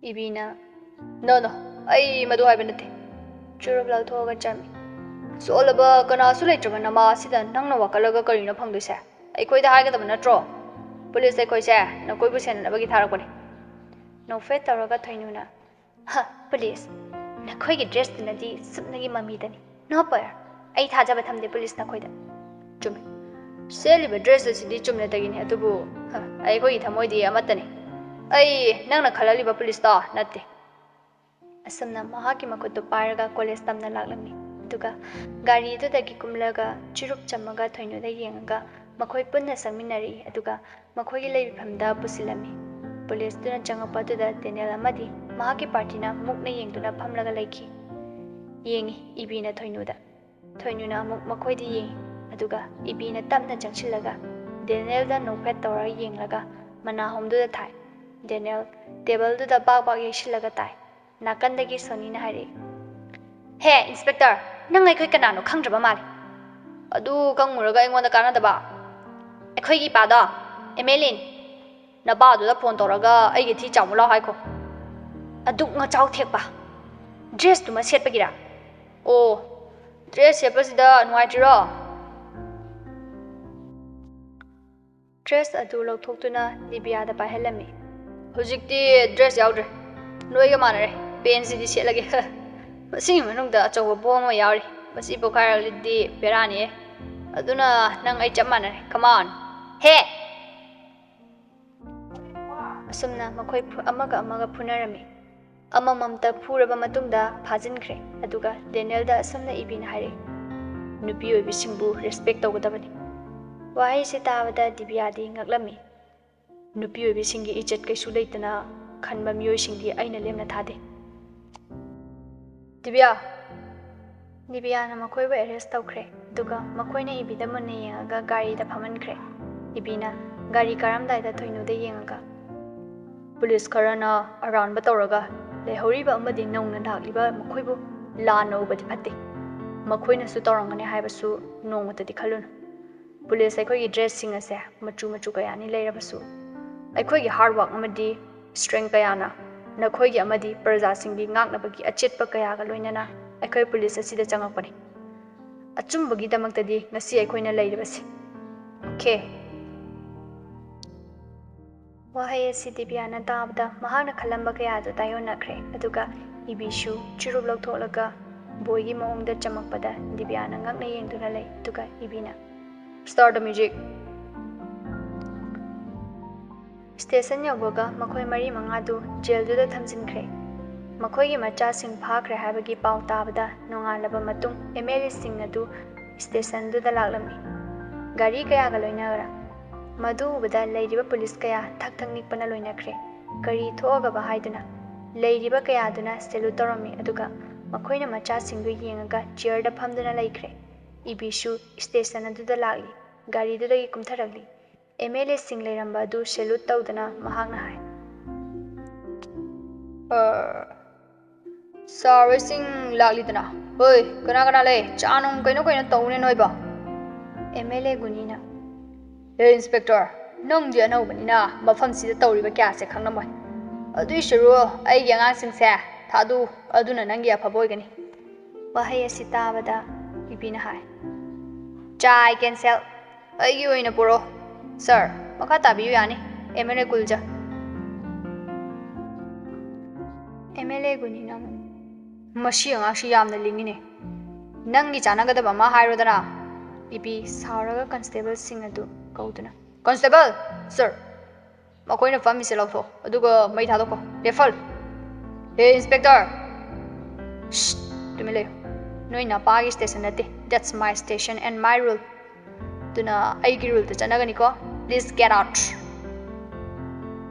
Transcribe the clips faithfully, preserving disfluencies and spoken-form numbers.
ꯏꯕꯤꯅ, "No, no, ꯑꯩ ꯃꯗꯨ ꯍꯥꯏꯕ ꯅꯠꯇꯦ"꯫ ꯆꯨꯔꯨꯞ ꯂꯧꯊꯣꯛꯑꯒ ꯆꯝꯃꯤ꯫ "ꯁꯣꯜꯂꯕ ꯀꯅꯥꯁꯨ ꯂꯩꯇ꯭ꯔꯕ ꯅꯃꯥ ꯑꯁꯤꯗ ꯅꯪꯅ ꯋꯥꯀꯠꯂꯒ ꯀꯔꯤꯅꯣ ꯐꯪꯗꯣꯏꯁꯦ? ꯑꯩꯈꯣꯏꯗ ꯍꯥꯏꯒꯗꯕ ꯅꯠꯇ꯭ꯔꯣ? ꯄꯨꯂꯤꯁ ꯑꯩꯈꯣꯏꯁꯦ ꯅꯈꯣꯏꯕꯨ ꯁꯦꯟꯅꯅꯕꯒꯤ ꯊꯥꯔꯛꯄꯅꯤ"꯫ ꯅꯣꯛꯐꯦꯠ ꯇꯧꯔꯒ ꯊꯣꯏꯅꯨꯅ, "ꯍ, ꯄꯨꯂꯤꯁ, ꯅꯈꯣꯏꯒꯤ ꯗ꯭ꯔꯦꯁꯇꯨꯅꯗꯤ ꯁꯨꯞꯅꯒꯤ ꯃꯃꯤꯗꯅꯤ꯫ No, ꯄꯌꯔ, ꯑꯩ ꯊꯥꯖꯕ ꯊꯝꯗꯦ ꯄꯨꯂꯤꯁ ꯅꯈꯣꯏꯗ"꯫ "ꯆꯨꯝꯃꯤ꯫ ꯁꯦꯠꯂꯤꯕ ꯗ꯭ꯔꯦꯁ ꯑꯁꯤꯗꯤ ꯆꯨꯝꯅꯇꯒꯤꯅꯤ, ꯑꯗꯨꯕꯨ, ꯍ, ꯑꯩꯈꯣꯏꯒꯤ ꯊꯃꯣꯏꯗꯤ ꯑꯃꯠꯇꯅꯤ꯫ ꯑꯩ ꯅꯪꯅ ꯈꯜꯍꯜꯂꯤꯕ ꯄꯨꯂꯤꯁꯇꯣ ꯅꯠꯇꯦ"꯫ ꯑꯁꯨꯝꯅ ꯃꯍꯥꯛꯀꯤ ꯃꯈꯨꯠꯇꯨ ꯄꯥꯏꯔꯒ ꯀꯣꯂꯦꯖ ꯇꯝꯅ ꯂꯥꯛꯂꯝꯃꯤ꯫ ꯑꯗꯨꯒ ꯒꯥꯔꯤꯗꯨꯗꯒꯤ ꯀꯨꯝꯂꯒ ꯆꯨꯔꯨꯞ ꯆꯝꯃꯒ ꯊꯣꯏꯅꯨꯗ ꯌꯦꯡꯉꯒ ꯃꯈꯣꯏ ꯄꯨꯟꯅ ꯆꯪꯃꯤꯟꯅꯔꯛꯏ꯫ ꯑꯗꯨꯒ ꯃꯈꯣꯏꯒꯤ ꯂꯩꯐꯝꯗ ꯄꯨꯁꯤꯜꯂꯝꯃꯤ꯫ ꯄꯨꯂꯤꯁꯇꯨꯅ ꯆꯪꯉꯛꯄ ꯑꯗꯨꯗ ꯗꯦꯅꯦꯜ ꯑꯃꯗꯤ ꯃꯍꯥꯛꯀꯤ ꯄꯥꯔꯇꯤꯅ ꯃꯨꯛꯅ ꯌꯦꯡꯗꯨꯅ ꯐꯝꯂꯒ ꯂꯩꯈꯤ꯫ ꯌꯦꯡꯉꯤ ꯏꯕꯤꯅ ꯊꯣꯏꯅꯨꯗ꯫ ꯊꯣꯏꯅꯨꯅ ꯑꯃꯨꯛ ꯃꯈꯣꯏꯗ ꯌꯦꯡꯉꯤ꯫ ꯑꯗꯨꯒ ꯏꯕꯤꯅ ꯇꯞꯅ ꯆꯪꯁꯤꯜꯂꯒ ꯗꯦꯅꯦꯜꯗ ꯅꯣꯛꯐꯦꯠ ꯇꯧꯔ ꯌꯦꯡꯂꯒ ꯃꯅꯥꯍꯣꯝꯗꯨꯗ ꯊꯥꯏ꯫ ꯗꯦꯅꯦꯜ ꯇꯦꯕꯜꯗꯨꯗ ꯕꯥꯛ ꯕꯥꯛ ꯌꯩꯁꯤꯜꯂꯒ ꯇꯥꯏ꯫ ꯅꯥꯀꯟꯗꯒꯤ ꯁꯣꯅꯤꯅ ꯍꯥꯏꯔꯛꯏ, "ꯍꯦ, ꯏꯟꯁꯄꯦꯛꯇꯔ, ꯅꯪ ꯑꯩꯈꯣꯏ ꯀꯅꯥꯅꯣ ꯈꯪꯗ꯭ꯔꯕ ꯃꯥꯜꯂꯦ"꯫ "ꯑꯗꯨ ꯈꯪꯉꯨꯔꯒ ꯑꯩꯉꯣꯟꯗ ꯀꯥꯟꯅꯗꯕ?" "ꯑꯩꯈꯣꯏꯒꯤ ꯏꯄꯥꯗꯣ ꯑꯦꯝ ꯑꯦꯜ ꯑꯦꯅꯤ꯫ ꯅꯄꯥꯗꯨꯗ ꯐꯣꯟ ꯇꯧꯔꯒ ꯑꯩꯒꯤ ꯊꯤ ꯆꯥꯝꯃꯨ ꯂꯥꯎ ꯍꯥꯏꯈꯣ"꯫ "ꯑꯗꯨꯛ ꯉꯆꯥꯎ ꯊꯦꯛꯄ ꯗ꯭ꯔꯦꯁꯇꯨꯃ ꯁꯦꯠꯄꯒꯤꯔꯥ?" "ꯑꯣ, ꯗ꯭ꯔꯦꯁ ꯁꯦꯠꯄꯁꯤꯗ ꯅꯨꯡꯉꯥꯏꯇ꯭ꯔꯤꯔꯣ?" ꯗ꯭ꯔꯦꯁ ꯑꯗꯨ ꯂꯧꯊꯣꯛꯇꯨꯅ ꯗꯤꯕꯤꯌꯥꯗ ꯄꯥꯏꯍꯜꯂꯝꯃꯤ꯫ "ꯍꯧꯖꯤꯛꯇꯤ ꯗ꯭ꯔꯦꯁ ꯌꯥꯎꯗ꯭ꯔꯦ, ꯅꯣꯏꯒ ꯃꯥꯟꯅꯔꯦ꯫ ꯄꯦꯟꯁꯤꯗꯤ ꯁꯦꯠꯂꯒꯦ꯫ ꯃꯁꯤꯒꯤ ꯃꯅꯨꯡꯗ ꯑꯆꯧꯕ ꯕꯣꯝ ꯑꯃ ꯌꯥꯎꯔꯤ, ꯃꯁꯤ ꯄꯣꯈꯥꯏꯔꯛꯂꯗꯤ ꯕꯦꯔꯥꯅꯤꯌꯦ꯫ ꯑꯗꯨꯅ ꯅꯪ ꯑꯩ ꯆꯞ ꯃꯥꯟꯅꯔꯦ꯫ Come on꯫ ꯍꯦ!" ꯑꯁꯨꯝꯅ ꯃꯈꯣꯏ ꯐꯨ-, ꯑꯃꯒ ꯑꯃꯒ ꯐꯨꯅꯔꯝꯃꯤ꯫ ꯑꯃꯃꯝꯇ ꯐꯨꯔꯕ ꯃꯇꯨꯡꯗ ꯐꯥꯖꯤꯟꯈ꯭ꯔꯦ꯫ ꯑꯗꯨꯒ ꯗꯦꯅꯤꯌꯦꯜꯗ ꯑꯁꯨꯝꯅ ꯏꯕꯤꯅ ꯍꯥꯏꯔꯛꯏ, "ꯅꯨꯄꯤ ꯑꯣꯏꯕꯤꯁꯤꯡꯕꯨ ꯔꯦꯁꯄꯦꯛ ꯇꯧꯒꯗꯕꯅꯤ"꯫ ꯋꯥꯍꯩꯁꯦ ꯇꯥꯕꯗ ꯗꯤꯕꯤꯌꯥꯗꯤ ꯉꯛꯂꯝꯃꯤ꯫ "ꯅꯨꯄꯤ ꯑꯣꯏꯕꯤꯁꯤꯡꯒꯤ ꯏꯖꯠ ꯀꯩꯁꯨ ꯂꯩꯇꯅ ꯈꯟꯕ ꯃꯤꯑꯣꯏꯁꯤꯡꯗꯤ ꯑꯩꯅ ꯂꯦꯝꯅ ꯊꯥꯗꯦ"꯫ "ꯗꯤꯕꯤꯌꯥ!" ꯗꯤꯕꯤꯌꯥꯅ ꯃꯈꯣꯏꯕꯨ ꯑꯦꯔꯦꯁ ꯇꯧꯈ꯭ꯔꯦ, ꯑꯗꯨꯒ ꯃꯈꯣꯏꯅ ꯏꯕꯤꯗ ꯃꯨꯟꯅ ꯌꯦꯡꯉꯒ ꯒꯥꯔꯤꯗ ꯐꯝꯍꯟꯈ꯭ꯔꯦ꯫ ꯏꯕꯤꯅ ꯒꯥꯔꯤ ꯀꯥꯔꯝꯗꯥꯏꯗ ꯊꯣꯏꯅꯨꯗ ꯌꯦꯡꯉꯒ, "ꯄꯨꯂꯤꯁ ꯈꯔꯅ ꯑꯔꯥꯟꯕ ꯇꯧꯔꯒ ꯂꯩꯍꯧꯔꯤꯕ ꯑꯃꯗꯤ ꯅꯧꯅ ꯂꯥꯛꯂꯤꯕ ꯃꯈꯣꯏꯕꯨ ꯂꯥꯟꯅ ꯎꯕꯗꯤ ꯐꯠꯇꯦ꯫ ꯃꯈꯣꯏꯅꯁꯨ ꯇꯧꯔꯝꯒꯅꯤ ꯍꯥꯏꯕꯁꯨ ꯅꯣꯡꯃꯇꯗꯤ ꯈꯜꯂꯨꯅꯨ꯫ ꯄꯨꯂꯤꯁ ꯑꯩꯈꯣꯏꯒꯤ ꯗ꯭ꯔꯦꯁꯁꯤꯡ ꯑꯁꯦ ꯃꯆꯨ ꯃꯆꯨ ꯀꯌꯥꯅꯤ ꯂꯩꯔꯕꯁꯨ, ꯑꯩꯈꯣꯏꯒꯤ ꯍꯥꯔꯗ ꯋꯥꯔꯛ ꯑꯃꯗꯤ ꯁ꯭ꯇꯔꯦꯡ ꯀꯌꯥꯅ ꯅꯈꯣꯏꯒꯤ ꯑꯃꯗꯤ ꯄ꯭ꯔꯖꯥꯁꯤꯡꯒꯤ ꯉꯥꯛꯅꯕꯒꯤ ꯑꯆꯦꯠꯄ ꯀꯌꯥꯒ ꯂꯣꯏꯅꯅ ꯑꯩꯈꯣꯏ ꯄꯨꯂꯤꯁ ꯑꯁꯤꯗ ꯆꯪꯉꯛꯄꯅꯤ꯫ ꯑꯆꯨꯝꯕꯒꯤꯗꯃꯛꯇꯗꯤ ꯉꯁꯤ ꯑꯩꯈꯣꯏꯅ ꯂꯩꯔꯤꯕꯁꯤ꯫ ꯑꯣꯀꯦ꯫ ꯋꯥꯍꯩ ꯑꯁꯤ ꯗꯤꯕꯤꯌꯥꯅ ꯇꯥꯕꯗ ꯃꯍꯥꯛꯅ ꯈꯜꯂꯝꯕ ꯀꯌꯥꯗꯨ ꯇꯥꯏꯑꯣꯟꯅꯈ꯭ꯔꯦ, ꯑꯗꯨꯒ ꯏꯕꯤꯁꯨ ꯆꯨꯔꯨꯞ ꯂꯧꯊꯣꯛꯂꯒ ꯕꯣꯏꯒꯤ ꯃꯑꯣꯡꯗ ꯆꯃꯛꯄꯗ ꯗꯤꯕꯤꯌꯥꯅ ꯉꯛꯅ ꯌꯦꯡꯗꯨꯅ ꯂꯩ, ꯑꯗꯨꯒ ꯏꯕꯤꯅ, "Start the music!" ꯁ꯭ꯇꯦꯁꯟ ꯌꯧꯕꯒ ꯃꯈꯣꯏ ꯃꯔꯤ ꯃꯉꯥꯗꯨ ꯖꯦꯜꯗꯨꯗ ꯊꯝꯖꯤꯟꯈ꯭ꯔꯦ꯫ ꯃꯈꯣꯏꯒꯤ ꯃꯆꯥꯁꯤꯡ ꯐꯥꯈ꯭ꯔꯦ ꯍꯥꯏꯕꯒꯤ ꯄꯥꯎ ꯇꯥꯕꯗ ꯅꯣꯡꯉꯥꯜꯂꯕ ꯃꯇꯨꯡ ꯑꯦꯝ ꯑꯦꯜ ꯑꯦꯁꯤꯡ ꯑꯗꯨ ꯁ꯭ꯇꯦꯁꯟꯗꯨꯗ ꯂꯥꯛꯂꯝꯃꯤ꯫ ꯒꯥꯔꯤ ꯀꯌꯥꯒ ꯂꯣꯏꯅꯅ꯫ ꯃꯗꯨ ꯎꯕꯗ ꯂꯩꯔꯤꯕ ꯄꯨꯂꯤꯁ ꯀꯌꯥ ꯊꯛ ꯊꯛ ꯅꯤꯛꯄꯅ ꯂꯣꯏꯅꯈ꯭ꯔꯦ꯫ ꯀꯔꯤ ꯊꯣꯛꯑꯒꯕ ꯍꯥꯏꯗꯨꯅ ꯂꯩꯔꯤꯕ ꯀꯌꯥꯗꯨꯅ ꯁꯦꯂꯨꯠ ꯇꯧꯔꯝꯃꯤ, ꯑꯗꯨꯒ ꯃꯈꯣꯏꯅ ꯃꯆꯥꯁꯤꯡꯗꯨ ꯌꯦꯡꯉꯒ ꯆꯤꯌꯔꯗ ꯐꯝꯗꯨꯅ ꯂꯩꯈ꯭ꯔꯦ꯫ ꯏꯕꯤꯁꯨ ꯁ꯭ꯇꯦꯁꯟ ꯑꯗꯨꯗ ꯂꯥꯛꯂꯤ꯫ ꯒꯥꯔꯤꯗꯨꯗꯒꯤ ꯀꯨꯝꯊꯔꯛꯂꯤ꯫ ꯑꯦꯝ ꯑꯦꯜ ꯑꯦꯁꯤꯡ ꯂꯩꯔꯝꯕ ꯑꯗꯨ ꯁꯦꯂꯨꯠ ꯇꯧꯗꯨꯅ ꯃꯍꯥꯛꯅ ꯍꯥꯏ, "ꯑ, ꯁꯥꯔ ꯍꯣꯏꯁꯤꯡ ꯂꯥꯛꯂꯤꯗꯅ꯫ ꯍꯣꯏ, ꯀꯅꯥ ꯀꯅꯥ ꯂꯩ? ꯆꯥ ꯅꯨꯡ ꯀꯩꯅꯣ ꯀꯩꯅꯣ ꯇꯧꯅꯦ ꯅꯣꯏꯕꯣ?" ꯑꯦꯝ ꯑꯦꯜ ꯑꯦ ꯒꯨꯅꯤꯅ, "ꯍꯦ ꯏꯟꯁꯄꯦꯛꯇꯔ, ꯅꯪꯗꯤ ꯑꯅꯧꯕꯅꯤꯅ ꯃꯐꯝꯁꯤꯗ ꯇꯧꯔꯤꯕ ꯀꯌꯥꯁꯦ ꯈꯪꯂꯝꯃꯣꯏ꯫ ꯑꯗꯨꯏ ꯁꯔꯨꯛ ꯑꯩꯒꯤ ꯑꯉꯥꯡꯁꯤꯡꯁꯦ ꯊꯥꯗꯣꯛꯎ, ꯑꯗꯨꯅ ꯅꯪꯒꯤ ꯑꯐꯕ ꯑꯣꯏꯒꯅꯤ꯫" ꯋꯥꯍꯩ ꯑꯁꯤ ꯇꯥꯕꯗ ꯏꯕꯤꯅ ꯍꯥꯏ, "ꯆꯥ, I cancel꯫ ꯑꯩꯒꯤ ꯑꯣꯏꯅ ꯄꯨꯔꯛꯑꯣ꯫ ꯁꯥꯔ, ꯃꯈꯥ ꯇꯥꯕꯤꯌꯨ ꯌꯥꯅꯤ, ꯑꯦꯝ ꯑꯦꯜ ꯑꯦ ꯀꯨꯜꯖ꯫" ꯑꯦꯝ ꯑꯦꯜ ꯑꯦ ꯒꯨꯅꯤꯅ ꯑꯃꯨꯛ, "ꯃꯁꯤ ꯑꯉꯥꯡꯁꯤ ꯌꯥꯝꯅ ꯂꯤꯡꯉꯤꯅꯦ꯫ ꯅꯪꯒꯤ ꯆꯥꯟꯅꯒꯗꯕ ꯑꯃ ꯍꯥꯏꯔꯣꯗꯅ꯫" ꯏꯕꯤ ꯁꯥꯎꯔꯒ ꯀꯟꯁꯇꯦꯕꯜꯁꯤꯡ ꯑꯗꯨ ꯀꯧꯗꯨꯅ, "ꯀꯟꯁꯇꯦꯕꯜ! ꯁꯥꯔ, ꯃꯈꯣꯏꯅ ꯐꯝꯃꯤꯁꯦ ꯂꯧꯊꯣꯛ, ꯑꯗꯨꯒ ꯃꯩ ꯊꯥꯗꯣꯛꯈꯣ꯫ ꯂꯦꯞꯐꯜ! ꯍꯦ ꯏꯟꯁꯄꯦꯛꯇꯔ!" "ꯁꯁ! ꯇꯨꯃꯤꯟ ꯂꯩꯌꯨ꯫ ꯅꯣꯏ ꯅꯄꯥꯒꯤ ꯁ꯭ꯇꯦꯁꯟ ꯅꯠꯇꯦ꯫ That's my station and my rule꯫ ꯑꯗꯨꯅ ꯑꯩꯒꯤ ꯔꯨꯜꯗ ꯆꯠꯅꯒꯅꯤꯀꯣ꯫ Please get out!"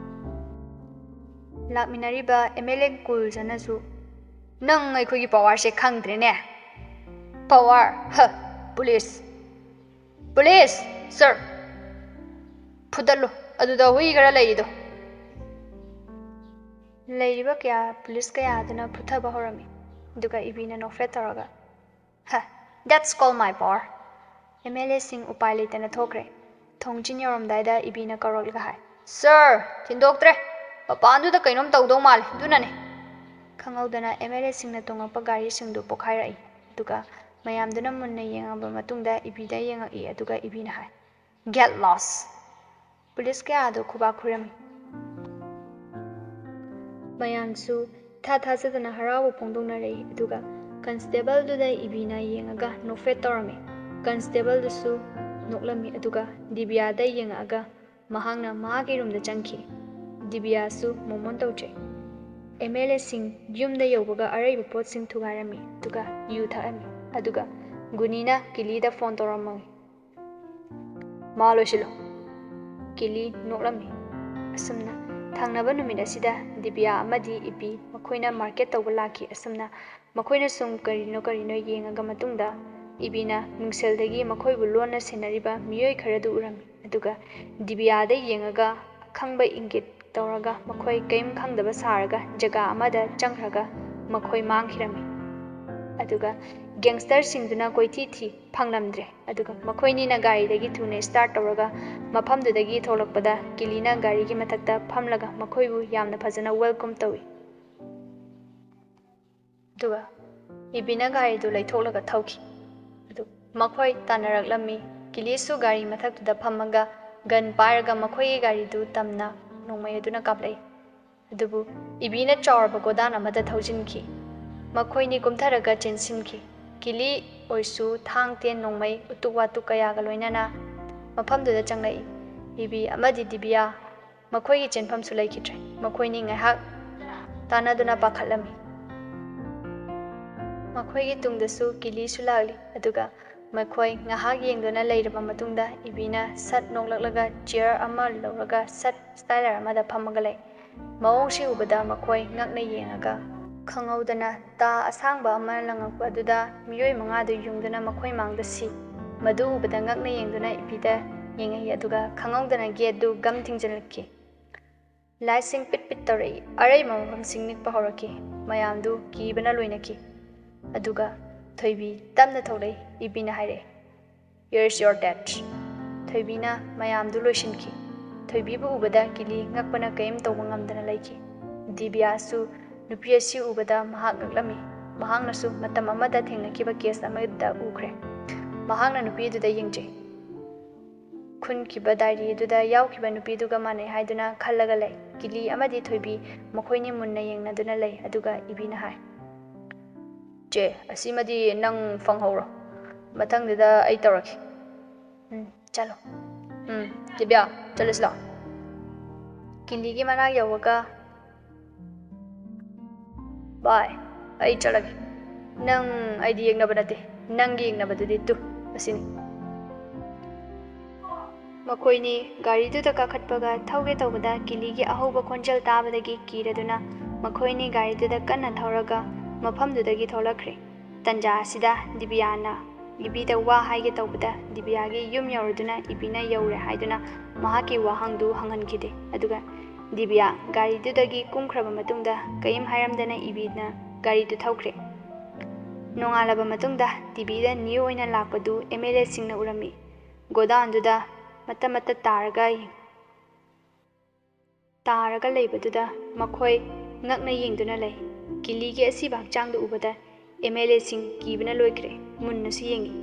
ꯂꯥꯛꯃꯤꯟꯅꯔꯤꯕ ꯑꯦꯝ ꯑꯦꯜ ꯑꯦ ꯀꯨꯜꯖꯅꯁꯨ, "ꯅꯪ ꯑꯩꯈꯣꯏꯒꯤ ꯄꯋꯥꯔꯁꯦ ꯈꯪꯗ꯭ꯔꯦꯅꯦ꯫ ꯄꯋꯥꯔ? ꯍ! ꯄꯨꯂꯤꯁ! ꯄꯨꯂꯤꯁ! ꯁꯥꯔ! ꯐꯨꯗꯠꯂꯨ꯫ ꯑꯗꯨꯗ ꯍꯨꯏ ꯈꯔ ꯂꯩꯔꯤꯗꯣ꯫" ꯂꯩꯔꯤꯕ ꯀꯌꯥ, ꯄꯨꯂꯤꯁ ꯀꯌꯥ ꯑꯗꯨꯅ ꯐꯨꯊꯕ ꯍꯧꯔꯝꯃꯤ꯫ ꯑꯗꯨꯒ ꯏꯕꯤꯅ ꯅꯣꯛꯐꯦꯠ ꯇꯧꯔꯒ, "ꯍ! That's called my power!" M L ꯑꯦꯁꯤꯡ ꯎꯄꯥꯏ ꯂꯩꯇꯅ ꯊꯣꯛꯈ꯭ꯔꯦ꯫ ꯊꯣꯡꯖꯤꯟ ꯌꯧꯔꯝꯗꯥꯏꯗ ꯏꯕꯤꯅ ꯀꯧꯔꯛꯂꯒ ꯍꯥꯏ, "ꯁꯥꯔ, ꯊꯤꯟꯗꯣꯛꯇ꯭ꯔꯦ꯫ "ꯃꯄꯥꯟꯗꯨꯗ ꯀꯩꯅꯣꯝ ꯇꯧꯗꯧ ꯃꯥꯜꯂꯦ, ꯑꯗꯨꯅꯅꯦ꯫" ꯈꯪꯍꯧꯗꯅ ꯑꯦꯝ ꯑꯦꯜ ꯑꯦꯁꯤꯡꯅ ꯇꯣꯡꯂꯛꯄ ꯒꯥꯔꯤꯁꯤꯡꯗꯨ ꯄꯣꯈꯥꯏꯔꯛꯏ꯫ ꯑꯗꯨꯒ ꯃꯌꯥꯝꯗꯨꯅ ꯃꯨꯟꯅ ꯌꯦꯡꯉꯕ ꯃꯇꯨꯡꯗ ꯏꯕꯤꯗ ꯌꯦꯡꯉꯛꯏ꯫ ꯑꯗꯨꯒ ꯏꯕꯤꯅ ꯍꯥꯏ, "Get lost!" ꯄꯨꯂꯤꯁ ꯀꯌꯥꯗꯨ ꯈꯨꯕꯥꯛ ꯈꯨꯔꯝꯃꯤ꯫ ꯃꯌꯥꯝꯁꯨ ꯏꯊꯥ ꯊꯥꯖꯗꯅ ꯍꯔꯥꯎꯕ ꯐꯣꯡꯗꯣꯛꯅꯔꯛꯏ꯫ ꯑꯗꯨꯒ ꯀꯟꯁꯇꯦꯕꯜꯗꯨꯗ ꯏꯕꯤꯅ ꯌꯦꯡꯉꯒ ꯅꯣꯛꯐꯦꯠ ꯇꯧꯔꯝꯃꯤ꯫ ꯀꯟꯁꯇꯦꯕꯜꯗꯨꯁꯨ ꯅꯣꯛꯂꯝꯃꯤ꯫ ꯑꯗꯨꯒ ꯗꯤꯕꯤꯌꯥꯗ ꯌꯦꯡꯉꯛꯑꯒ ꯃꯍꯥꯛꯅ ꯃꯍꯥꯛꯀꯤ ꯔꯨꯝꯗ ꯆꯪꯈꯤ꯫ ꯗꯤꯕꯤꯌꯥꯁꯨ ꯃꯣꯃꯣꯟ ꯇꯧꯖꯩ꯫ ꯑꯦꯝ ꯑꯦꯜ ꯑꯦꯁꯤꯡ ꯌꯨꯝꯗ ꯌꯧꯕꯒ ꯑꯔꯩꯕ ꯄꯣꯠꯁꯤꯡ ꯊꯨꯒꯥꯏꯔꯝꯃꯤ꯫ ꯑꯗꯨꯒ ꯌꯨ ꯊꯛꯂꯝꯃꯤ꯫ ꯑꯗꯨꯒ ꯒꯨꯅꯤꯅ ꯀꯤꯂꯤꯗ ꯐꯣꯟ ꯇꯧꯔꯝꯃꯤ꯫ "ꯃꯥ ꯂꯣꯏꯁꯤꯜꯂꯨ꯫" ꯀꯤꯂꯤ ꯅꯣꯛꯂꯝꯃꯤ꯫ ꯑꯁꯨꯝꯅ ꯊꯪꯅꯕ ꯅꯨꯃꯤꯠ ꯑꯁꯤꯗ ꯗꯤꯕꯤꯌꯥ ꯑꯃꯗꯤ ꯏꯕꯤ ꯃꯈꯣꯏꯅ ꯃꯥꯔꯀꯦꯠ ꯇꯧꯕ ꯂꯥꯛꯈꯤ꯫ ꯑꯁꯨꯝꯅ ꯃꯈꯣꯏꯅ ꯁꯨꯝ ꯀꯔꯤꯅꯣ ꯀꯔꯤꯅꯣ ꯌꯦꯡꯉꯒ ꯃꯇꯨꯡꯗ ꯏꯕꯤꯅ ꯃꯤꯡꯁꯦꯜꯗꯒꯤ ꯃꯈꯣꯏꯕꯨ ꯂꯣꯟꯅ ꯁꯦꯟꯅꯔꯤꯕ ꯃꯤꯑꯣꯏ ꯈꯔꯗꯨ ꯎꯔꯝꯃꯤ꯫ ꯑꯗꯨꯒ ꯗꯤꯕꯤꯌꯥꯗ ꯌꯦꯡꯉꯒ ꯑꯈꯪꯕ ꯏꯪꯒꯤꯠ ꯇꯧꯔꯒ ꯃꯈꯣꯏ ꯀꯔꯤꯝ ꯈꯪꯗꯕ ꯁꯥꯔꯒ ꯖꯒꯥ ꯑꯃꯗ ꯆꯪꯈ꯭ꯔꯒ ꯃꯈꯣꯏ ꯃꯥꯡꯈꯤꯔꯝꯃꯤ꯫ ꯑꯗꯨꯒ ꯒꯦꯡꯁꯇꯔꯁꯤꯡꯗꯨꯅ ꯀꯣꯏꯊꯤ ꯊꯤ ꯐꯪꯂꯝꯗ꯭ꯔꯦ꯫ ꯑꯗꯨꯒ ꯃꯈꯣꯏꯅꯤꯅ ꯒꯥꯔꯤꯗꯒꯤ ꯊꯨꯅ ꯁ꯭ꯇꯥꯔꯠ ꯇꯧꯔꯒ ꯃꯐꯝꯗꯨꯗꯒꯤ ꯊꯣꯛꯂꯛꯄꯗ ꯀꯤꯂꯤꯅ ꯒꯥꯔꯤꯒꯤ ꯃꯊꯛꯇ ꯐꯝꯂꯒ ꯃꯈꯣꯏꯕꯨ ꯌꯥꯝꯅ ꯐꯖꯅ ꯋꯦꯜꯀꯝ ꯇꯧꯏ꯫ ꯑꯗꯨꯒ ꯏꯕꯤꯅ ꯒꯥꯔꯤꯗꯨ ꯂꯩꯊꯣꯛꯂꯒ ꯊꯧꯈꯤ꯫ ꯑꯗꯨ ꯃꯈꯣꯏ ꯇꯥꯟꯅꯔꯛꯂꯝꯃꯤ꯫ ꯀꯤꯂꯤꯁꯨ ꯒꯥꯔꯤ ꯃꯊꯛꯇꯨꯗ ꯐꯝꯃꯒ ꯒꯟ ꯄꯥꯏꯔꯒ ꯃꯈꯣꯏꯒꯤ ꯒꯥꯔꯤꯗꯨ ꯇꯝꯅ ꯅꯣꯡꯃꯩ ꯑꯗꯨꯅ ꯀꯥꯞꯂꯛꯏ꯫ ꯑꯗꯨꯕꯨ ꯏꯕꯤꯅ ꯆꯥꯎꯔꯕ ꯒꯣꯗꯥꯟ ꯑꯃꯗ ꯊꯧꯖꯤꯟꯈꯤ꯫ ꯃꯈꯣꯏꯅꯤ ꯀꯨꯝꯊꯔꯒ ꯆꯦꯟꯁꯤꯟꯈꯤ꯫ ꯀꯤꯂꯤ ꯑꯣꯏꯁꯨ ꯊꯥꯡ, ꯇꯦꯟ, ꯅꯣꯡꯃꯩ, ꯎꯇꯨꯛ ꯋꯥꯇꯨꯛ ꯀꯌꯥꯒ ꯂꯣꯏꯅꯅ ꯃꯐꯝꯗꯨꯗ ꯆꯪꯂꯛꯏ꯫ ꯏꯕꯤ ꯑꯃꯗꯤ ꯗꯤꯕꯤꯌꯥ ꯃꯈꯣꯏꯒꯤ ꯆꯦꯟꯐꯝꯁꯨ ꯂꯩꯈꯤꯗ꯭ꯔꯦ꯫ ꯃꯈꯣꯏꯅꯤ ꯉꯥꯏꯍꯥꯛ ꯇꯥꯟꯅꯗꯨꯅ ꯄꯥꯈꯠꯂꯝꯃꯤ꯫ ꯃꯈꯣꯏꯒꯤ ꯇꯨꯡꯗꯁꯨ ꯀꯤꯂꯤꯁꯨ ꯂꯥꯛꯂꯤ꯫ ꯑꯗꯨꯒ ꯃꯈꯣꯏ ꯉꯥꯏꯍꯥꯛ ꯌꯦꯡꯗꯨꯅ ꯂꯩꯔꯕ ꯃꯇꯨꯡꯗ ꯏꯕꯤꯅ ꯁꯠ ꯅꯣꯛꯂꯛꯂꯒ ꯆꯤꯌꯔ ꯑꯃ ꯂꯧꯔꯒ ꯁꯠ ꯁ꯭ꯇꯥꯏꯂꯔ ꯑꯃꯗ ꯐꯝꯃꯒ ꯂꯩ꯫ ꯃꯑꯣꯡꯁꯤ ꯎꯕꯗ ꯃꯈꯣꯏ ꯉꯛꯅ ꯌꯦꯡꯉꯒ ꯈꯪꯍꯧꯗꯅ ꯇꯥ ꯑꯁꯥꯡꯕ ꯑꯃ ꯂꯪꯉꯛꯄ ꯑꯗꯨꯗ ꯃꯤꯑꯣꯏ ꯃꯉꯥꯗꯨ ꯌꯨꯡꯗꯨꯅ ꯃꯈꯣꯏ ꯃꯥꯡꯗ ꯁꯤ꯫ ꯃꯗꯨ ꯎꯕꯗ ꯉꯛꯅ ꯌꯦꯡꯗꯨꯅ ꯏꯕꯤꯗ ꯌꯦꯡꯉꯛꯏ꯫ ꯑꯗꯨꯒ ꯈꯪꯍꯧꯗꯅ ꯒꯦꯠꯇꯨ ꯒꯝ ꯊꯤꯡꯖꯤꯜꯂꯛꯈꯤ꯫ ꯂꯥꯏꯠꯁꯤꯡ ꯄꯤꯠ ꯄꯤꯠ ꯇꯧꯔꯛꯏ꯫ ꯑꯔꯩꯕ ꯃꯐꯝꯁꯤꯡ ꯅꯤꯛꯄ ꯍꯧꯔꯛꯈꯤ꯫ ꯃꯌꯥꯝꯗꯨ ꯀꯤꯕꯅ ꯂꯣꯏꯅꯈꯤ꯫ ꯑꯗꯨꯒ ꯊꯣꯏꯕꯤ ꯇꯞꯅ ꯊꯣꯛꯂꯛꯏ꯫ ꯏꯕꯤꯅ ꯍꯥꯏꯔꯛꯏ, "Here's your death." ꯊꯣꯏꯕꯤꯅ ꯃꯌꯥꯝꯗꯨ ꯂꯣꯏꯁꯤꯟꯈꯤ꯫ ꯊꯣꯏꯕꯤꯕꯨ ꯎꯕꯗ ꯀꯤꯂꯤ ꯉꯛꯄꯅ ꯀꯔꯤꯝ ꯇꯧꯕ ꯉꯝꯗꯅ ꯂꯩꯈꯤ꯫ ꯗꯤꯕꯤꯌꯥꯁꯨ ꯅꯨꯄꯤ ꯑꯁꯤ ꯎꯕꯗ ꯃꯍꯥꯛ ꯉꯛꯂꯝꯃꯤ꯫ ꯃꯍꯥꯛꯅꯁꯨ ꯃꯇꯝ ꯑꯃꯗ ꯊꯦꯡꯅꯈꯤꯕ ꯀꯦꯁ ꯑꯃꯗ ꯎꯈ꯭ꯔꯦ꯫ ꯃꯍꯥꯛꯅ ꯅꯨꯄꯤꯗꯨꯗ ꯌꯦꯡꯖꯩ꯫ ꯈꯨꯟꯈꯤꯕ ꯗꯥꯏꯔꯤ ꯑꯗꯨꯗ ꯌꯥꯎꯈꯤꯕ ꯅꯨꯄꯤꯗꯨꯒ ꯃꯥꯟꯅꯩ ꯍꯥꯏꯗꯨꯅ ꯈꯜꯂꯒ ꯂꯩ꯫ ꯀꯤꯂꯤ ꯑꯃꯗꯤ ꯊꯣꯏꯕꯤ ꯃꯈꯣꯏꯅꯤ ꯃꯨꯟꯅ ꯌꯦꯡꯅꯗꯨꯅ ꯂꯩ꯫ ꯑꯗꯨꯒ ꯏꯕꯤꯅ ꯍꯥꯏ, "ꯆꯦ, ꯑꯁꯤꯃꯗꯤ ꯅꯪ ꯐꯪꯍꯧꯔꯣ꯫ ꯃꯊꯪꯗꯨꯗ ꯑꯩ ꯇꯧꯔꯛꯀꯦ꯫ ꯎꯝ, ꯆꯠꯂꯣ꯫ ꯎꯝ, ꯗꯤꯕꯤꯌꯥ, ꯆꯠꯂꯁꯤ ꯂꯥꯛꯑꯣ꯫" ꯀꯤꯂꯤꯒꯤ ꯃꯅꯥꯛ ꯌꯧꯔꯒ, "ꯚꯥꯏ, ꯑꯩ ꯆꯠꯂꯒꯦ꯫ ꯅꯪ ꯑꯩꯗꯤ ꯌꯦꯛꯅꯕ ꯅꯠꯇꯦ꯫ ꯅꯪꯒꯤ ꯌꯦꯛꯅꯕꯗꯨꯗꯤ ꯇꯨ, ꯑꯁꯤꯅꯤ꯫" ꯃꯈꯣꯏꯅꯤ ꯒꯥꯔꯤꯗꯨꯗ ꯀꯥꯈꯠꯄꯒ ꯊꯧꯒꯦ ꯇꯧꯕꯗ ꯀꯤꯂꯤꯒꯤ ꯑꯍꯧꯕ ꯈꯣꯟꯖꯦꯜ ꯇꯥꯕꯗꯒꯤ ꯀꯤꯔꯗꯨꯅ ꯃꯈꯣꯏꯅꯤ ꯒꯥꯔꯤꯗꯨꯗ ꯀꯟꯅ ꯊꯧꯔꯒ ꯃꯐꯝꯗꯨꯗꯒꯤ ꯊꯣꯛꯂꯛꯈ꯭ꯔꯦ꯫ ꯇꯟꯖꯥ ꯑꯁꯤꯗ ꯗꯤꯕꯤꯌꯥꯅ ꯏꯕꯤꯗ ꯋꯥ ꯍꯥꯏꯒꯦ ꯇꯧꯕꯗ ꯗꯤꯕꯤꯌꯥꯒꯤ ꯌꯨꯝ ꯌꯧꯔꯗꯨꯅ ꯏꯕꯤꯅ ꯌꯧꯔꯦ ꯍꯥꯏꯗꯨꯅ ꯃꯍꯥꯛꯀꯤ ꯋꯥꯍꯪꯗꯨ ꯍꯪꯍꯟꯈꯤꯗꯦ꯫ ꯑꯗꯨꯒ ꯗꯤꯕꯤꯌꯥ ꯒꯥꯔꯤꯗꯨꯗꯒꯤ ꯀꯨꯝꯈ꯭ꯔꯕ ꯃꯇꯨꯡꯗ ꯀꯔꯤꯝ ꯍꯥꯏꯔꯝꯗꯅ ꯏꯕꯤꯅ ꯒꯥꯔꯤꯗꯨ ꯊꯧꯈ꯭ꯔꯦ꯫ ꯅꯣꯡꯉꯥꯜꯂꯕ ꯃꯇꯨꯡꯗ ꯗꯤꯕꯤꯗ ꯅ꯭ꯌꯨ ꯑꯣꯏꯅ ꯂꯥꯛꯄꯗꯨ ꯑꯦꯝ ꯑꯦꯜ ꯑꯦꯁꯤꯡꯅ ꯎꯔꯝꯃꯤ꯫ ꯒꯣꯗꯥꯎꯟꯗꯨꯗ ꯃꯇꯠ ꯃꯇꯠ ꯇꯥꯔꯒ ꯇꯥꯔꯒ ꯂꯩꯕꯗꯨꯗ ꯃꯈꯣꯏ ꯉꯛꯅ ꯌꯦꯡꯗꯨꯅ ꯂꯩ꯫ ꯀꯤꯂꯤꯒꯤ ꯑꯁꯤꯕ ꯍꯛꯆꯥꯡꯗꯨ ꯎꯕꯗ ꯑꯦꯝ ꯑꯦꯜ ꯑꯦꯁꯤꯡ ꯀꯤꯕꯅ ꯂꯣꯏꯈ꯭ꯔꯦ꯫ ꯃꯨꯟꯅꯁꯨ ꯌꯦꯡꯉꯤ꯫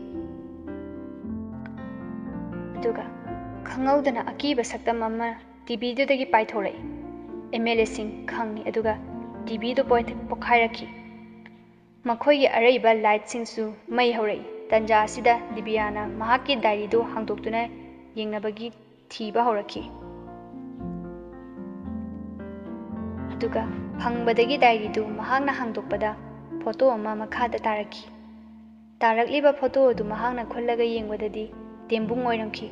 ꯑꯗꯨꯒ ꯈꯪꯍꯧꯗꯅ ꯑꯀꯤꯕ ꯁꯛꯇꯝ ꯑꯃ ꯇꯤꯚꯤꯗꯨꯗꯒꯤ ꯄꯥꯏꯊꯣꯔꯛꯏ꯫ ꯑꯦꯝ ꯑꯦꯜ ꯑꯦꯁꯤꯡ ꯈꯪꯉꯤ, ꯑꯗꯨꯒ ꯇꯤꯚꯤꯗꯨ ꯄꯣꯏ-, ꯄꯣꯈꯥꯏꯔꯛꯈꯤ꯫ ꯃꯈꯣꯏꯒꯤ ꯑꯔꯩꯕ ꯂꯥꯏꯠꯁꯤꯡꯁꯨ ꯃꯩ ꯍꯧꯔꯛꯏ꯫ ꯇꯟꯖꯥ ꯑꯁꯤꯗ ꯗꯤꯕꯤꯌꯥꯅ ꯃꯍꯥꯛꯀꯤ ꯗꯥꯏꯔꯤꯗꯨ ꯍꯥꯡꯗꯣꯛꯇꯨꯅ ꯌꯦꯡꯅꯕꯒꯤ ꯊꯤꯕ ꯍꯧꯔꯛꯈꯤ꯫ ꯑꯗꯨꯒ ꯐꯪꯕꯗꯒꯤ ꯗꯥꯏꯔꯤꯗꯨ ꯃꯍꯥꯛꯅ ꯍꯥꯡꯗꯣꯛꯄꯗ ꯐꯣꯇꯣ ꯑꯃ ꯃꯈꯥꯗ ꯇꯥꯔꯛꯈꯤ꯫ ꯇꯥꯔꯛꯂꯤꯕ ꯐꯣꯇꯣ ꯑꯗꯨ ꯃꯍꯥꯛꯅ ꯈꯨꯜꯂꯒ ꯌꯦꯡꯕꯗꯗꯤ ꯇꯦꯝꯕꯨꯡ ꯑꯣꯏꯔꯝꯈꯤ꯫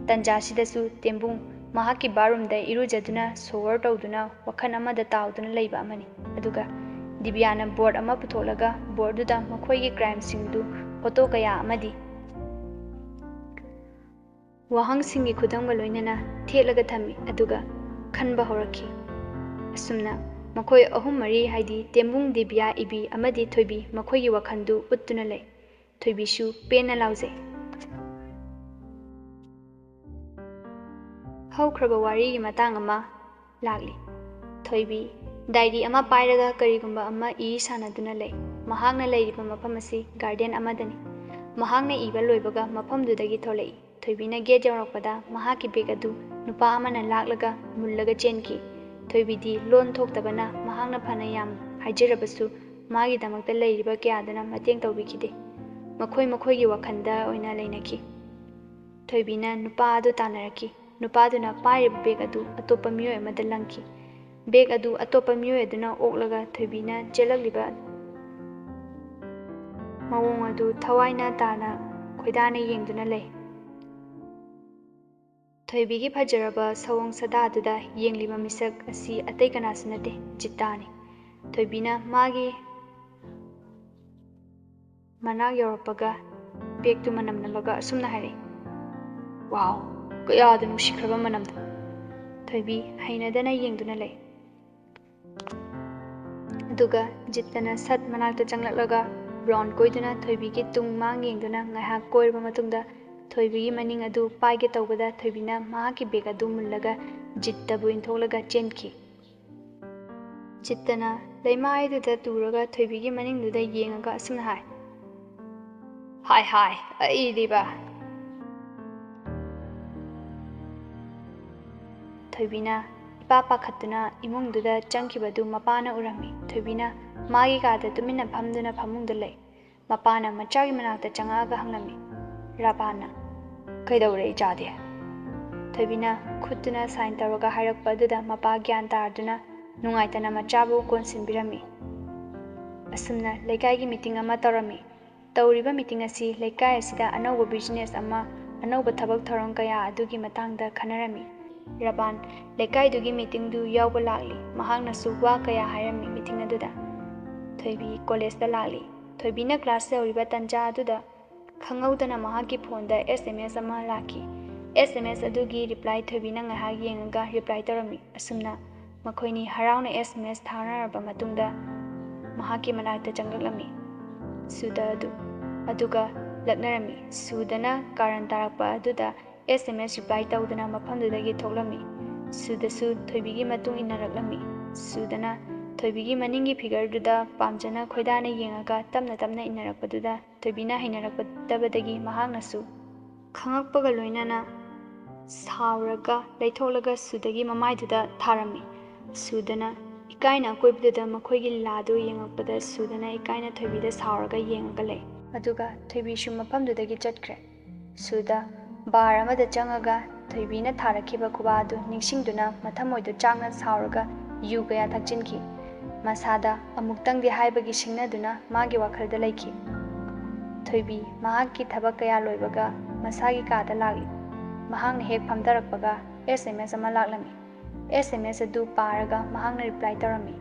ꯇꯟꯖꯥꯁꯤꯗꯁꯨ ꯇꯦꯝꯕꯨꯡ ꯃꯍꯥꯛꯀꯤ ꯕꯥꯠꯔꯨꯝꯗ ꯏꯔꯨꯖꯗꯨꯅ ꯁꯣꯋꯔ ꯇꯧꯗꯨꯅ ꯋꯥꯈꯜ ꯑꯃꯗ ꯇꯥꯎꯗꯨꯅ ꯂꯩꯕ ꯑꯃꯅꯤ꯫ ꯑꯗꯨꯒ ꯗꯤꯕꯤꯌꯥꯅ ꯕꯣꯔꯗ ꯑꯃ ꯄꯨꯊꯣꯛꯂꯒ ꯕꯣꯔꯗꯨꯗ ꯃꯈꯣꯏꯒꯤ ꯀ꯭ꯔꯥꯏꯝꯁꯤꯡꯗꯨ ꯐꯣꯇꯣ ꯀꯌꯥ ꯑꯃꯗꯤ ꯋꯥꯍꯪꯁꯤꯡꯒꯤ ꯈꯨꯗꯝꯒ ꯂꯣꯏꯅꯅ ꯊꯦꯠꯂꯒ ꯊꯝꯃꯤ, ꯑꯗꯨꯒ ꯈꯟꯕ ꯍꯧꯔꯛꯈꯤ꯫ ꯑꯁꯨꯝꯅ ꯃꯈꯣꯏ ꯑꯍꯨꯝ ꯃꯔꯤ, ꯍꯥꯏꯗꯤ ꯇꯦꯝꯕꯨꯡ, ꯗꯤꯕꯤꯌꯥ, ꯏꯕꯤ ꯑꯃꯗꯤ ꯊꯣꯏꯕꯤ ꯃꯈꯣꯏꯒꯤ ꯋꯥꯈꯜꯗꯨ ꯎꯠꯇꯨꯅ ꯂꯩ꯫ ꯊꯣꯏꯕꯤꯁꯨ ꯄꯦꯟꯅ ꯂꯥꯎꯖꯩ꯫ ꯍꯧꯈ꯭ꯔꯕ ꯋꯥꯔꯤꯒꯤ ꯃꯇꯥꯡ ꯑꯃ ꯂꯥꯛꯂꯤ꯫ ꯊꯣꯏꯕꯤ ꯗꯥꯏꯔꯤ ꯑꯃ ꯄꯥꯏꯔꯒ ꯀꯔꯤꯒꯨꯝꯕ ꯑꯃ ꯏ ꯁꯥꯟꯅꯗꯨꯅ ꯂꯩ꯫ ꯃꯍꯥꯛꯅ ꯂꯩꯔꯤꯕ ꯃꯐꯝ ꯑꯁꯤ ꯒꯥꯔꯗꯦꯟ ꯑꯃꯗꯅꯤ꯫ ꯃꯍꯥꯛꯅ ꯏꯕ ꯂꯣꯏꯕꯒ ꯃꯐꯝꯗꯨꯗꯒꯤ ꯊꯣꯛꯂꯛꯏ꯫ ꯊꯣꯏꯕꯤꯅ ꯒꯦꯠ ꯌꯧꯔꯛꯄꯗ ꯃꯍꯥꯛꯀꯤ ꯕꯦꯒ ꯑꯗꯨ ꯅꯨꯄꯥ ꯑꯃꯅ ꯂꯥꯛꯂꯒ ꯃꯨꯜꯂꯒ ꯆꯦꯟꯈꯤ꯫ ꯊꯣꯏꯕꯤꯗꯤ ꯂꯣꯟ ꯊꯣꯛꯇꯕꯅ ꯃꯍꯥꯛꯅ ꯐꯅ ꯌꯥꯝ ꯍꯥꯏꯖꯔꯕꯁꯨ ꯃꯥꯒꯤꯗꯃꯛꯇ ꯂꯩꯔꯤꯕ ꯀꯌꯥꯗꯨꯅ ꯃꯇꯦꯡ ꯇꯧꯕꯤꯈꯤꯗꯦ꯫ ꯃꯈꯣꯏ ꯃꯈꯣꯏꯒꯤ ꯋꯥꯈꯜꯗ ꯑꯣꯏꯅ ꯂꯩꯅꯈꯤ꯫ ꯊꯣꯏꯕꯤꯅ ꯅꯨꯄꯥ ꯑꯗꯨ ꯇꯥꯟꯅꯔꯛꯈꯤ꯫ ꯅꯨꯄꯥꯗꯨꯅ ꯄꯥꯏꯔꯤꯕ ꯕꯦꯒ ꯑꯗꯨ ꯑꯇꯣꯞꯄ ꯃꯤꯑꯣꯏ ꯑꯃꯗ ꯂꯪꯈꯤ꯫ ꯕꯦꯒ ꯑꯗꯨ ꯑꯇꯣꯞꯄ ꯃꯤꯑꯣꯏ ꯑꯗꯨꯅ ꯑꯣꯛꯂꯒ ꯊꯣꯏꯕꯤꯅ ꯆꯦꯜꯂꯛꯂꯤꯕ ꯃꯑꯣꯡ ꯑꯗꯨ ꯊꯋꯥꯏꯅ ꯇꯥꯅ ꯈꯣꯏꯗꯥꯅ ꯌꯦꯡꯗꯨꯅ ꯂꯩ꯫ ꯊꯣꯏꯕꯤꯒꯤ ꯐꯖꯔꯕ ꯁꯑꯣꯡ ꯁꯥꯗꯥꯗꯨꯗ ꯌꯦꯡꯂꯤꯕ ꯃꯤꯁꯛ ꯑꯁꯤ ꯑꯇꯩ ꯀꯅꯥꯁꯨ ꯅꯠꯇꯦ, ꯖꯤꯇꯥꯅꯤ꯫ ꯊꯣꯏꯕꯤꯅ ꯃꯥꯒꯤ ꯃꯅꯥꯛ ꯌꯧꯔꯛꯄꯒ ꯕꯦꯒꯇꯨ ꯃꯅꯝ ꯅꯝꯂꯒ ꯑꯁꯨꯝꯅ ꯍꯥꯏꯔꯛꯏ, "ꯋꯥꯎ, ꯀꯌꯥꯗ ꯅꯨꯡꯁꯤꯈ꯭ꯔꯕ ꯃꯅꯝꯗꯣ!" ꯊꯣꯏꯕꯤ ꯍꯩꯅꯗꯅ ꯌꯦꯡꯗꯨꯅ ꯂꯩ꯫ ꯑꯗꯨꯒ ꯖꯤꯠꯇꯅ ꯁꯠ ꯃꯅꯥꯛꯇ ꯆꯪꯂꯛꯂꯒ ꯔꯥꯎꯟ ꯀꯣꯏꯗꯨꯅ ꯊꯣꯏꯕꯤꯒꯤ ꯇꯨꯡ ꯃꯥꯡ ꯌꯦꯡꯗꯨꯅ ꯉꯥꯏꯍꯥꯛ ꯀꯣꯏꯔꯕ ꯃꯇꯨꯡꯗ ꯊꯣꯏꯕꯤꯒꯤ ꯃꯅꯤꯡ ꯑꯗꯨ ꯄꯥꯏꯒꯦ ꯇꯧꯕꯗ ꯊꯣꯏꯕꯤꯅ ꯃꯍꯥꯛꯀꯤ ꯕꯦꯒ ꯑꯗꯨ ꯃꯨꯜꯂꯒ ꯖꯤꯠꯇꯕꯨ ꯏꯟꯊꯣꯛꯂꯒ ꯆꯦꯟꯈꯤ꯫ ꯖꯤꯠꯇꯅ ꯂꯩꯃꯥꯏꯗꯨꯗ ꯇꯨꯔꯒ ꯊꯣꯏꯕꯤꯒꯤ ꯃꯅꯤꯡꯗꯨꯗ ꯌꯦꯡꯉꯒ ꯑꯁꯨꯝꯅ ꯍꯥꯏ, "ꯍꯥꯏ ꯍꯥꯏ, ꯑꯩꯗꯤꯕ!" ꯊꯣꯏꯕꯤꯅ ꯏꯄꯥ ꯄꯥꯈꯠꯇꯨꯅ ꯏꯃꯨꯡꯗꯨꯗ ꯆꯪꯈꯤꯕꯗꯨ ꯃꯄꯥꯅ ꯎꯔꯝꯃꯤ꯫ ꯊꯣꯏꯕꯤꯅ ꯃꯥꯒꯤ ꯀꯥꯗ ꯇꯨꯃꯤꯟꯅ ꯐꯝꯗꯨꯅ ꯐꯃꯨꯡꯗ ꯂꯩ꯫ ꯃꯄꯥꯅ ꯃꯆꯥꯒꯤ ꯃꯅꯥꯛꯇ ꯆꯪꯉꯛꯑꯒ ꯍꯪꯂꯝꯃꯤ꯫ ꯔꯥꯕꯥꯟꯅ, "ꯀꯩꯗꯧꯔꯦ ꯏꯆꯥꯗꯤ?" ꯊꯣꯏꯕꯤꯅ ꯈꯨꯠꯇꯨꯅ ꯁꯥꯏꯟ ꯇꯧꯔꯒ ꯍꯥꯏꯔꯛꯄ ꯑꯗꯨꯗ ꯃꯄꯥ ꯒ꯭ꯌꯥꯟ ꯇꯥꯗꯨꯅ ꯅꯨꯡꯉꯥꯏꯇꯅ ꯃꯆꯥꯕꯨ ꯀꯣꯟꯁꯤꯟꯕꯤꯔꯝꯃꯤ꯫ ꯑꯁꯨꯝꯅ ꯂꯩꯀꯥꯏꯒꯤ ꯃꯤꯇꯤꯡ ꯑꯃ ꯇꯧꯔꯝꯃꯤ꯫ ꯇꯧꯔꯤꯕ ꯃꯤꯇꯤꯡ ꯑꯁꯤ ꯂꯩꯀꯥꯏ ꯑꯁꯤꯗ ꯑꯅꯧꯕ ꯕꯤꯖꯤꯅꯦꯁ ꯑꯃ, ꯑꯅꯧꯕ ꯊꯕꯛ ꯊꯧꯔꯝ ꯀꯌꯥ ꯑꯗꯨꯒꯤ ꯃꯇꯥꯡꯗ ꯈꯟꯅꯔꯝꯃꯤ꯫ ꯔꯕꯥꯟ ꯂꯩꯀꯥꯏꯗꯨꯒꯤ ꯃꯤꯇꯤꯡꯗꯨ ꯌꯥꯎꯕ ꯂꯥꯛꯂꯤ꯫ ꯃꯍꯥꯛꯅꯁꯨ ꯋꯥ ꯀꯌꯥ ꯍꯥꯏꯔꯝꯃꯤ ꯃꯤꯇꯤꯡ ꯑꯗꯨꯗ꯫ ꯊꯣꯏꯕꯤ ꯀꯣꯂꯦꯖꯇ ꯂꯥꯛꯂꯤ꯫ ꯊꯣꯏꯕꯤꯅ ꯀ꯭ꯂꯥꯁ ꯌꯧꯔꯤꯕ ꯇꯟꯖꯥ ꯑꯗꯨꯗ ꯈꯪꯍꯧꯗꯅ ꯃꯍꯥꯛꯀꯤ ꯐꯣꯟꯗ ꯑꯦꯁ ꯑꯦꯝ ꯑꯦꯁ ꯑꯃ ꯂꯥꯛꯈꯤ꯫ ꯑꯦꯁ ꯑꯦꯝ ꯑꯦꯁ ꯑꯗꯨꯒꯤ ꯔꯤꯄ꯭ꯂꯥꯏ ꯊꯣꯏꯕꯤꯅ ꯉꯥꯏꯍꯥꯛ ꯌꯦꯡꯉꯒ ꯔꯤꯄ꯭ꯂꯥꯏ ꯇꯧꯔꯝꯃꯤ꯫ ꯑꯁꯨꯝꯅ ꯃꯈꯣꯏꯅꯤ ꯍꯔꯥꯎꯅ ꯑꯦꯁ ꯑꯦꯝ ꯑꯦꯁ ꯊꯥꯅꯔꯕ ꯃꯇꯨꯡꯗ ꯃꯍꯥꯛꯀꯤ ꯃꯅꯥꯛꯇ ꯆꯪꯂꯛꯂꯝꯃꯤ꯫ ꯁꯨꯗ ꯑꯗꯨ ꯑꯗꯨꯒ ꯂꯛꯅꯔꯝꯃꯤ꯫ ꯁꯨꯗꯅ ꯀꯥꯔꯟ ꯇꯥꯔꯛꯄ ꯑꯗꯨꯗ ꯑꯦꯁ ꯑꯦꯝ ꯑꯦꯁ ꯔꯤꯄ꯭ꯂꯥꯏ ꯇꯧꯗꯨꯅ ꯃꯐꯝꯗꯨꯗꯒꯤ ꯊꯣꯛꯂꯝꯃꯤ꯫ ꯁꯨꯗꯁꯨ ꯊꯣꯏꯕꯤꯒꯤ ꯃꯇꯨꯡ ꯏꯟꯅꯔꯛꯂꯝꯃꯤ꯫ ꯁꯨꯗꯅ ꯊꯣꯏꯕꯤꯒꯤ ꯃꯅꯤꯡꯒꯤ ꯐꯤꯒꯔꯗꯨꯗ ꯄꯥꯝꯖꯅ ꯈꯣꯏꯗꯥꯅ ꯌꯦꯡꯉꯒ ꯇꯞꯅ ꯇꯞꯅ ꯏꯟꯅꯔꯛꯄꯗꯨꯗ ꯊꯣꯏꯕꯤꯅ ꯍꯩꯅꯔꯛꯇꯕꯗꯒꯤ ꯃꯍꯥꯛꯅꯁꯨ ꯈꯪꯉꯛꯄꯒ ꯂꯣꯏꯅꯅ ꯁꯥꯎꯔꯒ ꯂꯩꯊꯣꯛꯂꯒ ꯁꯨꯗꯒꯤ ꯃꯃꯥꯏꯗꯨꯗ ꯊꯥꯔꯝꯃꯤ꯫ ꯁꯨꯗꯅ ꯏꯀꯥꯏꯅ ꯑꯀꯣꯏꯕꯗꯨꯗ ꯃꯈꯣꯏꯒꯤ ꯂꯤꯂꯥꯗꯨ ꯌꯦꯡꯉꯛꯄꯗ ꯁꯨꯗꯅ ꯏꯀꯥꯏꯅ ꯊꯣꯏꯕꯤꯗ ꯁꯥꯎꯔꯒ ꯌꯦꯡꯉꯒ ꯂꯩ꯫ ꯑꯗꯨꯒ ꯊꯣꯏꯕꯤꯁꯨ ꯃꯐꯝꯗꯨꯗꯒꯤ ꯆꯠꯈ꯭ꯔꯦ꯫ ꯁꯨꯗ ꯕꯥꯔ ꯑꯃꯗ ꯆꯪꯉꯒ ꯊꯣꯏꯕꯤꯅ ꯊꯥꯔꯛꯈꯤꯕ ꯈꯨꯕꯥ ꯑꯗꯨ ꯅꯤꯡꯁꯤꯡꯗꯨꯅ ꯃꯊꯃꯣꯏꯗꯨ ꯆꯥꯛꯅ ꯁꯥꯎꯔꯒ ꯌꯨ ꯀꯌꯥ ꯊꯛꯆꯤꯟꯈꯤ꯫ ꯃꯁꯥꯗ ꯑꯃꯨꯛꯇꯪꯗꯤ ꯍꯥꯏꯕꯒꯤ ꯁꯤꯡꯅꯗꯨꯅ ꯃꯥꯒꯤ ꯋꯥꯈꯜꯗ ꯂꯩꯈꯤ꯫ ꯊꯣꯏꯕꯤ ꯃꯍꯥꯛꯀꯤ ꯊꯕꯛ ꯀꯌꯥ ꯂꯣꯏꯕꯒ ꯃꯁꯥꯒꯤ ꯀꯥꯗ ꯂꯥꯛꯂꯤ꯫ ꯃꯍꯥꯛꯅ ꯍꯦꯛ ꯐꯝꯊꯔꯛꯄꯒ ꯑꯦꯁ ꯑꯦꯝ ꯑꯦꯁ ꯑꯃ ꯂꯥꯛꯂꯝꯃꯤ꯫ ꯑꯦꯁ ꯑꯦꯝ ꯑꯦꯁ ꯑꯗꯨ ꯄꯥꯔꯒ ꯃꯍꯥꯛꯅ ꯔꯤꯄ꯭ꯂꯥꯏ ꯇꯧꯔꯝꯃꯤ꯫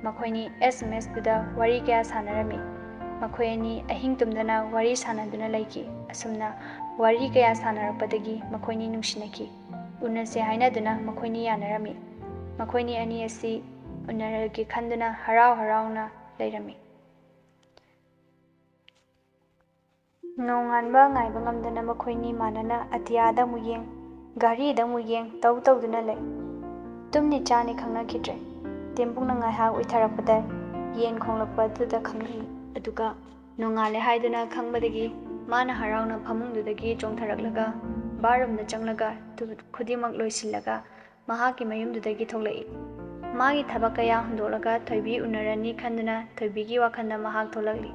ꯃꯈꯣꯏꯅꯤ ꯑꯦꯁ ꯑꯦꯝ ꯑꯦꯁꯇꯨꯗ ꯋꯥꯔꯤ ꯀꯌꯥ ꯁꯥꯟꯅꯔꯝꯃꯤ꯫ ꯃꯈꯣꯏ ꯑꯅꯤ ꯑꯍꯤꯡ ꯇꯨꯝꯗꯅ ꯋꯥꯔꯤ ꯁꯥꯟꯅꯗꯨꯅ ꯂꯩꯈꯤ꯫ ꯑꯁꯨꯝꯅ ꯋꯥꯔꯤ ꯀꯌꯥ ꯁꯥꯟꯅꯔꯛꯄꯗꯒꯤ ꯃꯈꯣꯏꯅꯤ ꯅꯨꯡꯁꯤꯅꯈꯤ꯫ ꯎꯅꯁꯦ ꯍꯥꯏꯅꯗꯨꯅ ꯃꯈꯣꯏꯅꯤ ꯌꯥꯅꯔꯝꯃꯤ꯫ ꯃꯈꯣꯏꯅꯤ ꯑꯅꯤ ꯑꯁꯤ ꯎꯅꯔꯒꯦ ꯈꯟꯗꯨꯅ ꯍꯔꯥꯎ ꯍꯔꯥꯎꯅ ꯂꯩꯔꯝꯃꯤ꯫ ꯅꯣꯡꯉꯥꯟꯕ ꯉꯥꯏꯕ ꯉꯝꯗꯅ ꯃꯈꯣꯏꯅꯤ ꯃꯥꯟꯅꯅ ꯑꯇꯤꯌꯥꯗ ꯑꯃꯨꯛ ꯌꯦꯡ, ꯘꯔꯤꯗ ꯑꯃꯨꯛ ꯌꯦꯡ ꯇꯧ ꯇꯧꯗꯨꯅ ꯂꯩ꯫ ꯇꯨꯝꯅꯤ ꯆꯥꯅꯤ ꯈꯪꯅꯈꯤꯗ꯭ꯔꯦ꯫ ꯇꯦꯝꯕꯨꯡꯅ ꯉꯥꯏꯍꯥꯛ ꯎꯏꯊꯔꯛꯄꯗ ꯌꯦꯟ ꯈꯣꯡꯂꯛꯄ ꯑꯗꯨꯗ ꯈꯪꯂꯛꯏ꯫ ꯑꯗꯨꯒ ꯅꯣꯡꯉꯥꯜꯂꯦ ꯍꯥꯏꯗꯨꯅ ꯈꯪꯕꯗꯒꯤ ꯃꯥꯅ ꯍꯔꯥꯎꯅ ꯐꯃꯨꯡꯗꯨꯗꯒꯤ ꯆꯣꯡꯊꯔꯛꯂꯒ ꯕꯥꯠꯔꯨꯝꯗ ꯆꯪꯂꯒ ꯇꯨ-, ꯈꯨꯗꯤꯡꯃꯛ ꯂꯣꯏꯁꯤꯜꯂꯒ ꯃꯍꯥꯛꯀꯤ ꯃꯌꯨꯝꯗꯨꯗꯒꯤ ꯊꯣꯛꯂꯛꯏ꯫ ꯃꯥꯒꯤ ꯊꯕꯛ ꯀꯌꯥ ꯍꯨꯟꯗꯣꯛꯂꯒ ꯊꯣꯏꯕꯤ ꯎꯅꯔꯅꯤ ꯈꯟꯗꯨꯅ ꯊꯣꯏꯕꯤꯒꯤ ꯋꯥꯈꯜꯗ ꯃꯍꯥꯛ ꯊꯣꯛꯂꯛꯂꯤ꯫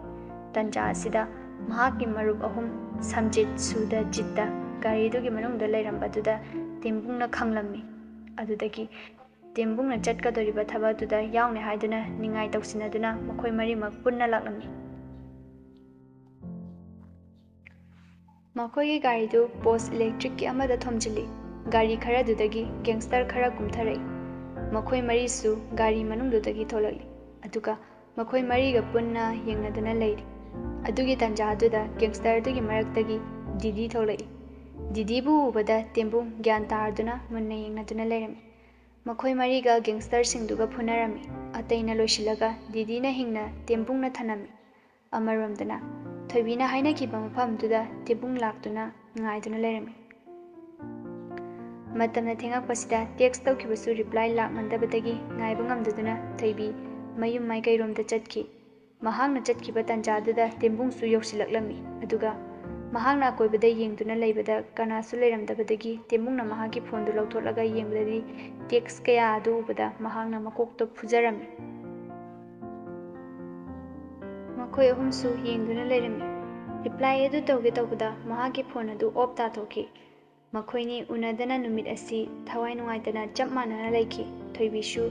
ꯇꯟꯖꯥ ꯑꯁꯤꯗ ꯃꯍꯥꯛꯀꯤ ꯃꯔꯨꯞ ꯑꯍꯨꯝ, ꯁꯝꯖꯤꯠ, ꯁꯨꯗ, ꯖꯤꯠꯇ, ꯒꯥꯔꯤꯗꯨꯒꯤ ꯃꯅꯨꯡꯗ ꯂꯩꯔꯝꯕꯗꯨꯗ ꯇꯦꯝꯕꯨꯡꯅ ꯈꯪꯂꯝꯃꯤ꯫ ꯑꯗꯨꯗꯒꯤ ꯇꯦꯝꯕꯨꯡꯅ ꯆꯠꯀꯗꯧꯔꯤꯕ ꯊꯕꯛ ꯑꯗꯨꯗ ꯌꯥꯎꯅꯤ ꯍꯥꯏꯗꯨꯅ ꯅꯤꯡꯉꯥꯏ ꯇꯧꯁꯤꯟꯅꯗꯨꯅ ꯃꯈꯣꯏ ꯃꯔꯤꯃꯛ ꯄꯨꯟꯅ ꯂꯥꯛꯂꯝꯃꯤ꯫ ꯃꯈꯣꯏꯒꯤ ꯒꯥꯔꯤꯗꯨ ꯄꯣꯁ ꯏꯂꯦꯛꯇ꯭ꯔꯤꯛꯀꯤ ꯑꯃꯗ ꯊꯣꯝꯖꯤꯜꯂꯤ꯫ ꯒꯥꯔꯤ ꯈꯔꯗꯨꯗꯒꯤ ꯒꯦꯡꯁꯇꯔ ꯈꯔ ꯀꯨꯝꯊꯔꯛꯏ꯫ ꯃꯈꯣꯏ ꯃꯔꯤꯁꯨ ꯒꯥꯔꯤ ꯃꯅꯨꯡꯗꯨꯗꯒꯤ ꯊꯣꯛꯂꯛꯂꯤ꯫ ꯑꯗꯨꯒ ꯃꯈꯣꯏ ꯃꯔꯤꯒ ꯄꯨꯟꯅ ꯌꯦꯡꯅꯗꯨꯅ ꯂꯩꯔꯤ꯫ ꯑꯗꯨꯒꯤ ꯇꯟꯖꯥꯗꯨꯗ ꯒꯦꯡꯁꯇꯔꯗꯨꯒꯤ ꯃꯔꯛꯇꯒꯤ ꯗꯤꯗꯤ ꯊꯣꯛꯂꯛꯏ꯫ ꯗꯤꯗꯤꯕꯨ ꯎꯕꯗ ꯇꯦꯝꯕꯨꯡ ꯒ꯭ꯌꯥꯟ ꯇꯥꯔꯗꯨꯅ ꯃꯨꯟꯅ ꯌꯦꯡꯅꯗꯨꯅ ꯂꯩꯔꯝꯃꯤ꯫ ꯃꯈꯣꯏ ꯃꯔꯤꯒ ꯒꯦꯡꯁꯇꯔꯁꯤꯡꯗꯨꯒ ꯐꯨꯅꯔꯝꯃꯤ꯫ ꯑꯇꯩꯅ ꯂꯣꯏꯁꯤꯜꯂꯒ ꯗꯤꯗꯤꯅ ꯍꯤꯡꯅ ꯇꯦꯝꯕꯨꯡꯅ ꯊꯅꯝꯃꯤ꯫ ꯑꯃꯔꯣꯝꯗꯅ ꯊꯣꯏꯕꯤꯅ ꯍꯥꯏꯅꯈꯤꯕ ꯃꯐꯝꯗꯨꯗ ꯇꯦꯝꯕꯨꯡ ꯂꯥꯛꯇꯨꯅ ꯉꯥꯏꯗꯨꯅ ꯂꯩꯔꯝꯃꯤ꯫ ꯃꯇꯝꯅ ꯊꯦꯡꯉꯛꯄꯁꯤꯗ text ꯇꯧꯈꯤꯕꯁꯨ reply ꯂꯥꯛꯃꯟꯗꯕꯗꯒꯤ ꯉꯥꯏꯕ ꯉꯝꯗꯗꯨꯅ ꯊꯣꯏꯕꯤ ꯃꯌꯨꯝ ꯃꯥꯏꯀꯩꯔꯣꯝꯗ ꯆꯠꯈꯤ꯫ ꯃꯍꯥꯛꯅ ꯆꯠꯈꯤꯕ ꯇꯥꯟꯖꯥꯗꯨꯗ ꯇꯦꯝꯕꯨꯡꯁꯨ ꯌꯧꯁꯤꯜꯂꯛꯂꯝꯃꯤ꯫ ꯑꯗꯨꯒ ꯃꯍꯥꯛꯅ ꯑꯀꯣꯏꯕꯗ ꯌꯦꯡꯗꯨꯅ ꯂꯩꯕꯗ ꯀꯅꯥꯁꯨ ꯂꯩꯔꯝꯗꯕꯗꯒꯤ ꯇꯦꯝꯕꯨꯡꯅ ꯃꯍꯥꯛꯀꯤ phoneꯗꯨ ꯂꯧꯊꯣꯛꯂꯒ ꯌꯦꯡꯕꯗꯗꯤ text ꯀꯌꯥ ꯑꯗꯨ ꯎꯕꯗ ꯃꯍꯥꯛꯅ ꯃꯀꯣꯛꯇ ꯐꯨꯖꯔꯝꯃꯤ꯫ ꯃꯈꯣꯏ ꯑꯍꯨꯝꯁꯨ ꯌꯦꯡꯗꯨꯅ ꯂꯩꯔꯝꯃꯤ꯫ Reply ꯑꯗꯨ ꯇꯧꯒꯦ ꯇꯧꯕꯗ ꯃꯍꯥꯛꯀꯤ phone ꯑꯗꯨ off ꯇꯥꯊꯣꯛꯈꯤ꯫ ꯃꯈꯣꯏꯅꯤ ꯎꯅꯗꯅ ꯅꯨꯃꯤꯠ ꯑꯁꯤ ꯊꯋꯥꯏ ꯅꯨꯡꯉꯥꯏꯇꯅ ꯆꯞ ꯃꯥꯟꯅꯅ ꯂꯩꯈꯤ꯫ ꯊꯣꯏꯕꯤꯁꯨ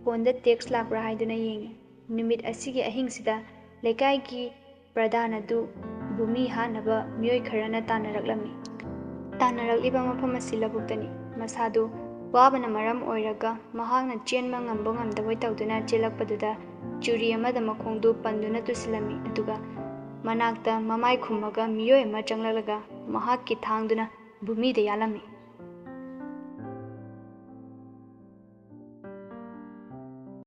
phoneꯗ text ꯂꯥꯛꯄ꯭ꯔꯥ ꯍꯥꯏꯗꯨꯅ ꯌꯦꯡꯉꯤ꯫ ꯅꯨꯃꯤꯠ ꯑꯁꯤꯒꯤ ꯑꯍꯤꯡꯁꯤꯗ ꯂꯩꯀꯥꯏꯒꯤ ꯄ꯭ꯔꯙꯥꯟ ꯑꯗꯨ ꯚꯨꯃꯤ ꯍꯥꯠꯅꯕ ꯃꯤꯑꯣꯏ ꯈꯔꯅ ꯇꯥꯟꯅꯔꯛꯂꯝꯃꯤ꯫ ꯇꯥꯟꯅꯔꯛꯂꯤꯕ ꯃꯐꯝ ꯑꯁꯤ ꯂꯧꯕꯨꯛꯇꯅꯤ꯫ ꯃꯁꯥꯗꯨ ꯋꯥꯕꯅ ꯃꯔꯝ ꯑꯣꯏꯔꯒ ꯃꯍꯥꯛꯅ ꯆꯦꯟꯕ ꯉꯝꯕ ꯉꯝꯗꯕꯣꯏ ꯇꯧꯗꯨꯅ ꯆꯦꯜꯂꯛꯄꯗꯨꯗ ꯆꯨꯔꯤ ꯑꯃꯗ ꯃꯈꯣꯡꯗꯨ ꯄꯟꯗꯨꯅ ꯇꯨꯁꯤꯜꯂꯝꯃꯤ꯫ ꯑꯗꯨꯒ ꯃꯅꯥꯛꯇ ꯃꯃꯥꯏ ꯈꯨꯝꯃꯒ ꯃꯤꯑꯣꯏ ꯑꯃ ꯆꯪꯂꯛꯂꯒ ꯃꯍꯥꯛꯀꯤ ꯊꯥꯡꯗꯨꯅ ꯚꯨꯃꯤꯗ ꯌꯥꯜꯂꯝꯃꯤ꯫